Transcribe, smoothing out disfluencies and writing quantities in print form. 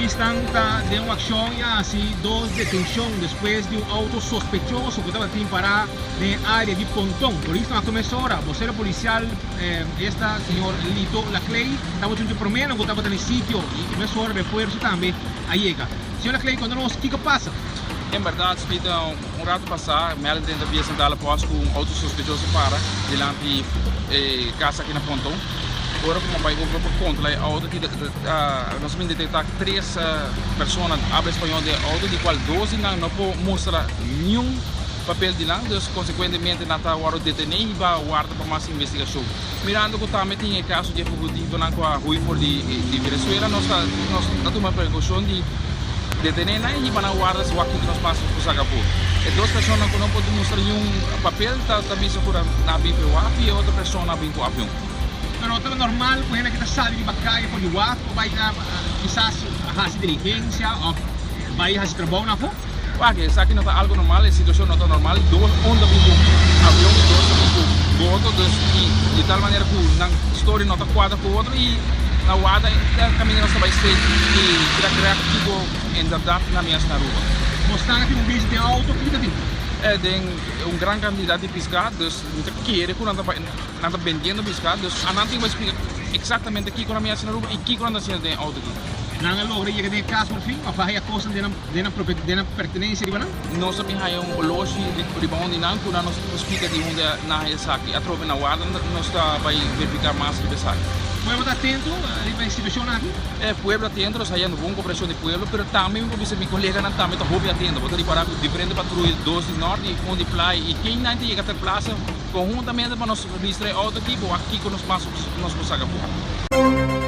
Polisnan ta den un akshon i a hasi dos detenshon despues di un outo sospechoso ku tabatin pará den e área di Ponton. Polisnan a tuma esora. Bosero polisial esta señor Lito Laclay tabata un di proménan ku tabata na e sitio i mesora refuerso tambe a yega. Señor Laclay, konta nos kiko pasa. En bèrdat, Smita, un ratu pasá Melvin drenta via Santana Pos ku un outo sospechoso para dilanti e kas aki na Ponton. Ora ku mi bai over pa kontrola e outo aki nos a bin detektá tres persona abla español den e outo di kual dos di nan no por mustra niun papel di nan, dus konsekuentemente nan ta wòrdu detené i ba warda pa mas investigashon. Mirando ku tambe tin e kaso di e fugitivonan ku a hui for di Venezuela nos ta nos ta tuma prekoushon di detené nan i hiba nan warda si wak kiko nos mas por saka afó. E dos personanan ku no por mustra niun papel ta ta bisa ku nan a bin ku e waf i e otro persona a bin ku avion. Pero ta normal ku hende ki ta sali riba kaya for di waf pa bai na kisas hasi diligensia òf bai hasi trabou na afó? Wak, esaki no ta algo normal, e situacion no ta normal, dos un ta bin cu avion y dos ta bin cu boto, dus y di tal manera cu nan story no ta cuadra cu otro y na wada ta caminda nos ta bay straight y keda crea kico en berdad nan mi haci na Aruba. Bo sta na tin un bishi den auto, kico ta tin? Den un gran cantidad di pisca, dus mi ta kere cu nan ta bay nan ta bendiendo pisca, dus anan tin cu bay splica exactamente kico nan mi haci na Aruba y kico nan ta haciendo den e auto aki. Nan a logra yega den e cas por fin of a haya cosnan den nan. Den nan propio den nan pertenencia riba nan. Nos a bin haya un oloshi riba un di nan ku nan nos por splika di unda nan haya esaki. Atrobe na warda nos ta bai verifiká mas riba esaki. Pueblo ta atento riba e situashon aki? E pueblo atento, nos haya bon koperashon di pueblo, pero tambe mi por bisa mi koleganan tambe ta hopi atento. Bo ta ripará ku diferente patruya, dos di nort i un di playa i ken nan ta yega ter plasa konhuntamente pa nos ristra e outo aki pa wak kiko nos mas nos por saka for.